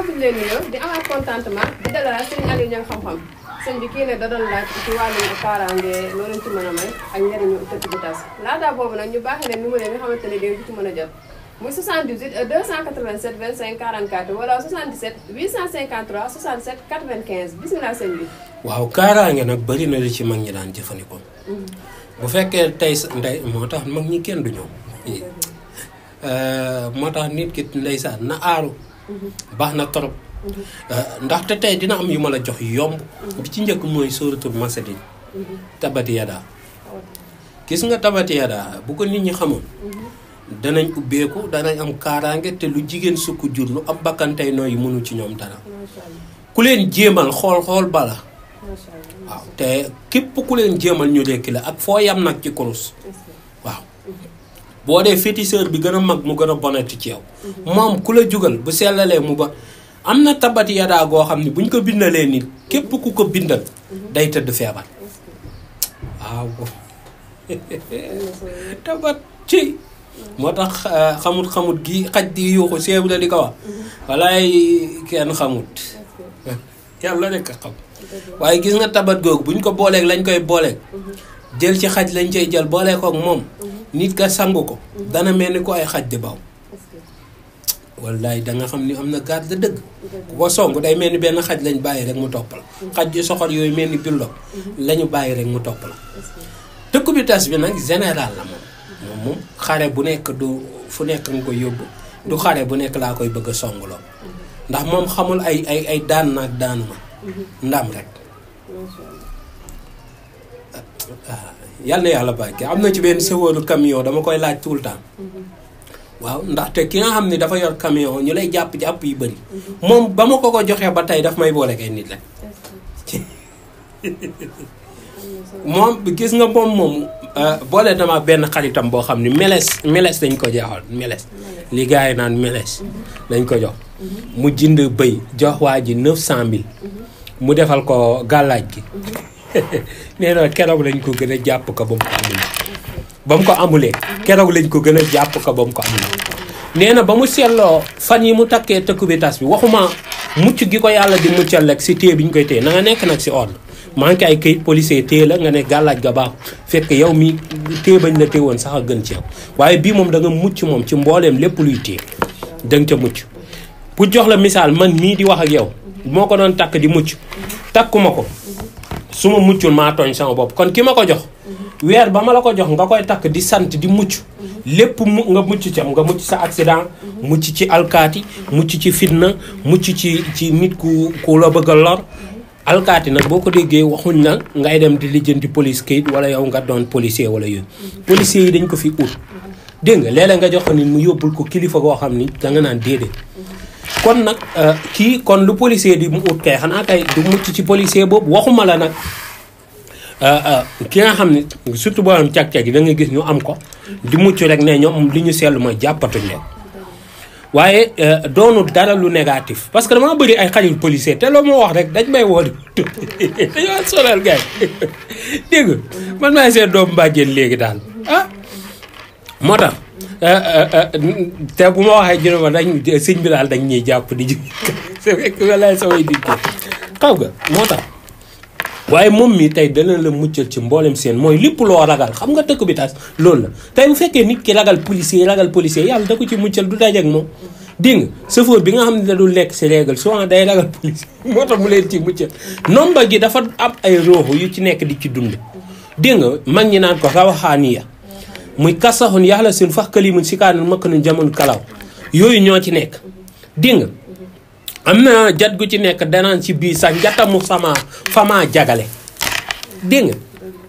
fu ñu leen nuyoo di amaat contentement di dalal sëñ Aliou Niang xam-xam sëñ bi kii ne da doon laaj ci wàllum kaaraange loo leen ci mën a may ak njëriñu tëkk bi tas laataa boobu nag ñu baaxee leen numéro yi nga xamante ne dégg ci mën a jot muy 78 287 25 44 wala 77 853 67 95 bisimilah sëñ bi. waaw kaaraange nag bëri na li ci mag ñi daan jëfandikoo. bu fekkee tey ndey moo tax mag ñi kenn du ñëw. moo tax nit ki ndeysaan na aaru. baax na torop. ndaxte tey dina am yu ma la jox yomb. bi ci njëkk mooy sóoratul masadin. tabati yadaa. gis nga tabati yadaa bu ko nit ñi xamoon. danañ ubbeeku danañ am kaaraange te lu jigéen sukk jur lu am bakkantey nooy mënu ci ñoom dara. ku leen jéemal xool bala. waaw te képp ku leen jéemal ñu lekki la ak foo yam nag ci kurus. waaw boo dee féticheur bi gën a mag mu gën a bonati ci yow. moom ku la jugal bu sellalee mu ba am na tabati yadaa goo xam ne buñ ko bindalee nit képp ku ko bindal day tëdd feebar. waaw tabat ci moo tax xamut gi xaj di yuuxu seebu la di ko wax walaay kenn xamut yàlla rekk a xam waaye gis nga tabat googu buñ ko booleeg lañ koy booleeg jël ci xaj lañ cay jël booleeg ak moom nit ka sangu ko dana mel ni ko ay xaj di baw wallaay danga xam ni am na garde dëgg ku ko song day mel ni benn xaj lañ bàyyi rek mu topp la xaj yu soxor yooyu mel ni billo lañu bàyyi rek mu topp la tëkku bi tas bi nag général la moom xare bu nekk du fu nekk nga koy yóbbu du xare bu nekk laa koy bëgg a songloo ndax moom xamul ay daan naag daanuma ndam rek yal na yàlla barke am na ci benn sëwooru camion dama koy laaj tout le temps waaw ndaxte ki nga xam ne dafa yor camion ñu lay jàpp yu bëri moom ba ma ko joxee ba tey daf may boole kay nit rek moom gis nga moom boole dama benn xaritam boo xam ne meles dañ ko jeexal meles li gars yi naan meles dañ ko jox mu jënd bëy jox waa ji 900000 mu defal ko gàllaaj gi nee na keroog lañ ko gën a jàpp ko ba mu ko amulee keroog lañ ko gën a jàpp ko ba mu ko amulee nee na ba mu seetloo fan yi mu takkee tëkku bi tas bi waxuma mucc gi ko yàlla di muccal rek si téye bi ñu koy téye na nga nekk nag si ordre manqué ay këyit policier téye la nga ne gàllaaj ga baax fekk yow mi téye bañ la téye woon sax a gën ci yow waaye bii moom da nga mucc moom ci mbooleem lépp luy téye da nga ca mucc pour jox la misaal man mii di wax ak yow moo ko doon takk di mucc takkuma ko su ma muccul maa tooñ sama bopp kon ki ma ko jox weer ba ma la ko jox nga koy takk di sant di mucc lépp nga mucc ci am nga mucc sa accident mucc ci alkaati mucc ci fitna mucc ci nit ku la bëgg a lor alkaati nag boo ko déggee waxuñ na ngay dem di lijjanti police kayit wala yow nga doon policier wala yooyu policier yi dañ ko fi ut dégg nga léeg-léeg nga jox ko nit mu yóbbul ko kilifa goo xam ni da nga naan déedéet kon nag kon lu policier di mu ut kay xanaa kay du mucc ci policier boobu waxuma la nag ki nga xam ne surtout boo am cag-cag yi da nga gis ñu am ko di mucc rek ne ñoom li ñu seetlu mooy jàppatuñ leen waaye doonu dara lu négatif parce que dama bëri ay xarit policier te loo ma wax rek dañ may woo dañoo solal gars yi dégg man maay seen doomu mbàjjeen léegi daal moo tax te bu ma waxee juróoma dañ sëñ bi daal dañ ñuy jàpp di ji c'est vrai que walaay samay digg xaw nga moo tax waaye moom mi tey dana la muccal ci mboolem seen mooy lépp loo ragal xam nga tëkk bi tas loolu la tey bu fekkee nit ki ragal policier yàlla da ko ci muccal du dajeek moom dégg nga chauffeur bi nga xam ne da dul lekk si régal souvent day ragal policier moo tax mu leen ci muccal nomba gi dafa am ay rooxu yu ci nekk di ci dund dégg nga mag ñi naan ko rawaxaaniya muy kasaxun yaxla sun fax kalimun si kaanul makk nun jamono kalaw yooyu ñoo ci nekk dégg nga am na jat gu ci nekk danaan ci biir sax njatamu fama jagale dégg nga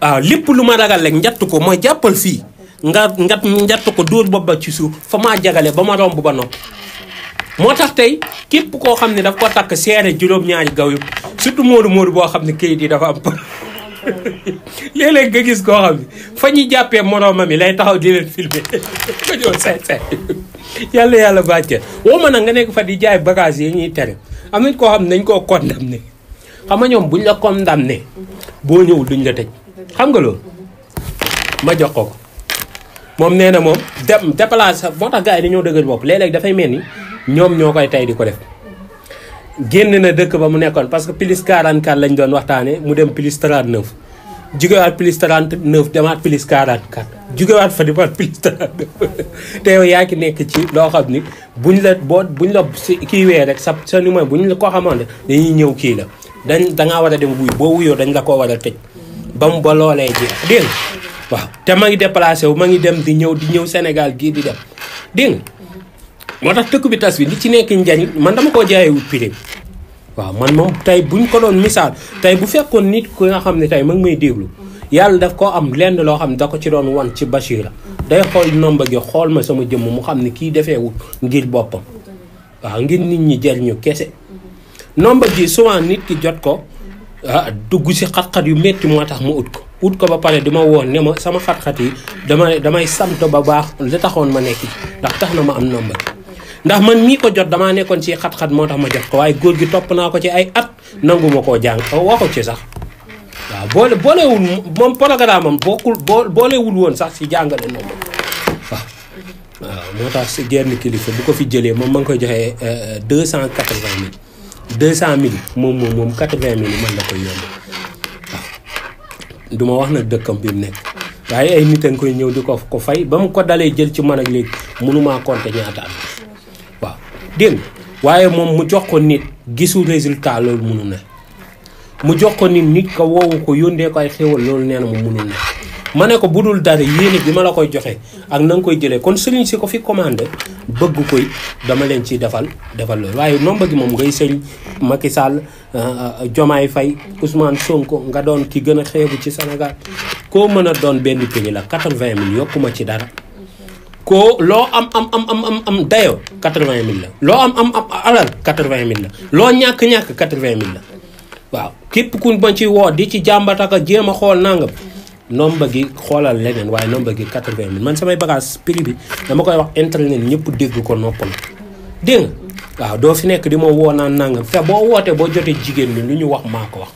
waaw lépp lu ma ragal rek njatt ko mooy jàppal fii nga njatt ko dóor bopp ba ci suuf fama jagale ba ma romb ba nopp moo tax tey képp koo xam ne daf ko takk seere juróom-ñaari gaw yu surtout moodu boo xam ne kayit yi dafa am léeg-léeg nga gis koo xam ne fa ñuy jàppee moroomam yi lay taxaw di leen filmer ko ñëw say yàlla bàccee woo ma nag nga nekk fa di jaay bagage yi ñuy tere am nañ koo xam ne dañ koo condamné xam nga ñoom buñ la condamné boo ñëwul duñ la tëj xam nga loolu ma jox ko moom nee na moom déplacé moo tax gars yi dañoo dëgër bopp léeg-léeg dafay mel ni ñoom ñoo koy tey di ko def génn na dëkk ba mu nekkoon parce que plus 44 lañ doon waxtaanee mu dem plus 39 jugewaat plus 39 demaat plus 44 jugewaat fa demaat plus 39 te yow yaa ki nekk ci loo xam ni buñ la kii wee rek sa numéro buñ la ko xamoon dañuy ñëw kii la dangaa war a dem wuy boo wuyoo dañ la ko war a tëj ba loolee jeex dégg nga waaw te ma ngi déplacé wu ma ngi dem di ñëw Sénégal gii di dem dégg nga moo tax tëkku bi tas bi li ci nekk njariñ man dama koo jaayee wut prix waaw man moom tey buñ ko doon misaal tey bu fekkoon nit ku nga xam ne tey ma ngi may déglu yàlla daf koo am lenn loo xam ne da ko ci doon wan ci Bachira day xool nomba gi xool ma sama jëmm mu xam ne kii defee wut ngir boppam waaw ngir nit ñi jariñu kese nomba gi souvent nit ki jot ko dugg si xat-xat yu métti moo tax mu ut ko ba pare di ma woon ne ma sama xat-xat yi damay sant ba baax li taxoon ma nekk ndax tax na ma am nomba gi ndax man mii ko jot damaa nekkoon ci xat-xat moo tax ma jot ko waaye góor gi topp naa ko ci ay at nangu ma koo jàng waxu ci sax waaw boolewul moom programme am boolewul woon sax si jàngale nomba waaw moo tax si genn kilifa bu ko fi jëlee moom ma ngi koy joxee 200 000 moom 80 000 man la koy yomb waaw du ma wax nag dëkkam bi mu nekk waaye ay nit a ngi koy ñëw di ko fay ba mu ko dalee jël ci man ak léegi mënumaa compter ñaata am waaw dégg waaye moom mu jox ko nit gisul résultat loolu mënu ne mu jox ko nit ko woowu ko yóndee ko ay xéwal loolu nee na mu mënul ne ma ne ko budul dara yéene bi ma la koy joxe ak na nga koy jëlee kon sëriñ si ko fi commandé bëgg koy dama leen ciy defal loolu waaye nomba gi moom ngay sëriñ Macky Sall Diomaye Faye Ousmane Sonko nga doon ki gën a xeebu ci Sénégal koo mën a doon benn prix la 80 000 yokkuma ci dara ko loo am dayo 80 000 la loo am alal 80 000 la loo ñàkk 80 000 la waaw képp ku bañ ci woo di ci jàmbataka jéem a xool nangam nomba gi xoolal leneen waaye nomba gi 80 000 man samay bagage prix bi dama koy wax internet ñëpp dégg ko noppal dégg nga waaw doo fi nekk di ma woo naan nangam te boo wootee boo jotee jigéen ñi lu ñu wax maa ko wax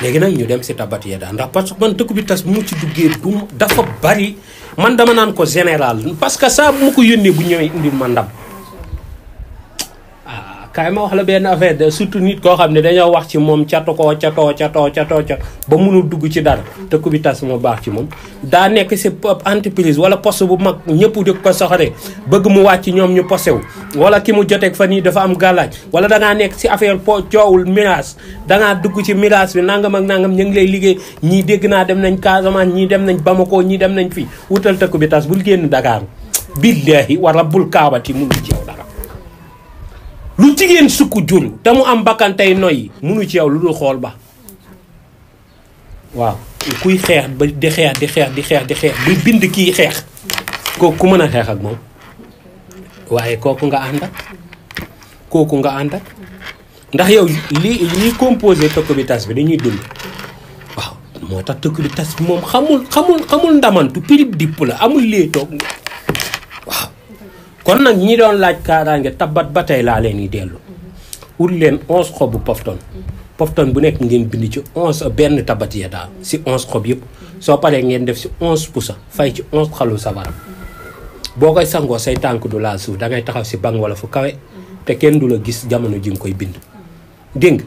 léegi nag ñu dem si tabat ya daal ndax parce que man tëkku bi tas bu mu ci duggee dafa bari man dama naan ko général parce que saa bu ma ko yónnee bu ñëwee indil ma ndam kaay ma wax la benn affaire de surtout nit koo xam ne dañoo wax ci moom catoo ba mënul dugg ci dara tëkku bi tas moo baax ci moom daa nekk si entreprise wala poste bu mag ñëpp di ko soxoree bëgg mu wàcc ñoom ñu posé wu wala ki mu joteeg fa nii dafa am gàllaaj wala dangaa nekk si affaire coowul mirage dangaa dugg ci mirage bi nangam ak nangam ñu ngi lay liggéey ñii dégg naa dem nañ Casamance ñii dem nañ Bamako ñii dem nañ fii wutal tëkku bi tas bul génn Dakar billahi wala bul kaabati mënu ci yow dara lu jigéen sukk jur te mu am bakkan tey noyyi munu ci yow lu dul xool ba waaw kuy xeex ba di xeex buy bind kii xeex kooku ku mën a xeex ak moom waaye kooku nga ànd ak ndax yow li composé tëkku bi tas bi dañuy dund waaw moo tax tëkku bi tas bi moom xamul ndamantu pirip dipp la amul lee toog waaw kon nag ñi doon laaj kaaraange tabat ba tey laa leen di dellu ut leen 11 xobu pofton bu nekk ngeen bind ci 11 benn tabat ya daal si 11 xob yëpp soo paree ngeen def si 11 pusa fay ci 11 xalu sabaram boo koy sangoo say tànk du laal suuf dangay taxaw si bang wala fu kawe te kenn du la gis jamono ji nga koy bind dégg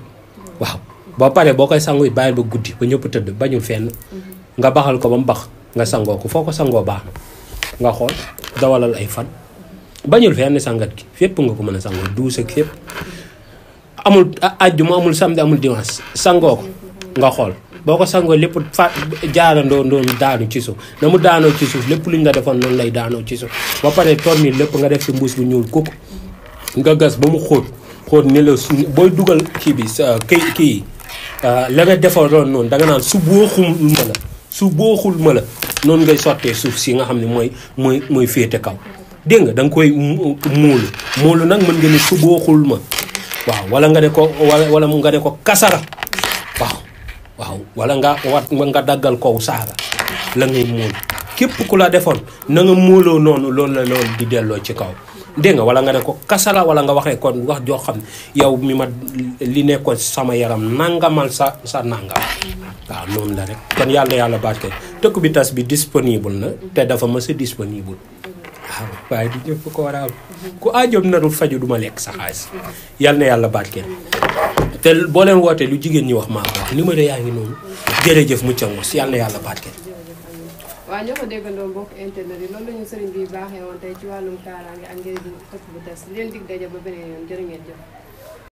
waaw boo paree boo koy sangoo bàyyil ba guddi ba ñëpp tëdd bañul fenn nga baxal ko ba mu bax nga sangoo ko foo ko sangoo baax na nga xool dawalal ay fan bañul fenn sangat gi fépp nga ko mën a sangoo duus ak fépp amul àjjuma amul samedi amul dimanche sangoo ko nga xool boo ko sangoo lépp jaarandoo ndoonu daanu ci suuf na mu daanoo ci suuf lépp lu ñu la defoon noonu lay daanoo ci suuf ba pare toog nii lépp nga def si mbuus bu ñuul kukk nga gas ba mu xóot ni la booy dugal kii bi sa kii la nga defaroon noonu danga naan su booxul ma la noonu ngay sottee suuf si nga xam ne mooy féete kaw dégg nga da nga koy muulu nag mën nga ni su booxul ma waaw wala nga ne ko wala nga ne ko kasara waaw wala nga daggal kow saaga la ngay muul képp ku la defoon na nga muuloo noonu loolu di delloo ci kaw dégg nga wala nga ne ko kasara wala nga waxee kon wax joo xam ne yow mi ma li nekkoon sama yaram nangamal sa nangam waaw noonu la rek kon yàlla barke tëkku bi tas bi disponible na te dafa mës a disponible waaye du ñëpp ko war a am ku aajoom narul faju duma lekk sa xaalis yal na yàlla barkeel te boo leen wootee lu jigéen ñi wax maa ko wax numéro yaa ngi noonu jërëjëf mu mos yal na yàlla barkeel. waaw ñoo ko déggandoo mbokk internet yi loolu la ñu sëriñ bi baaxee woon tey ci wàllum kaaraange ak njëriñu ëpp bu des leen dig daje ba beneen yoon jërë ngeen jëf.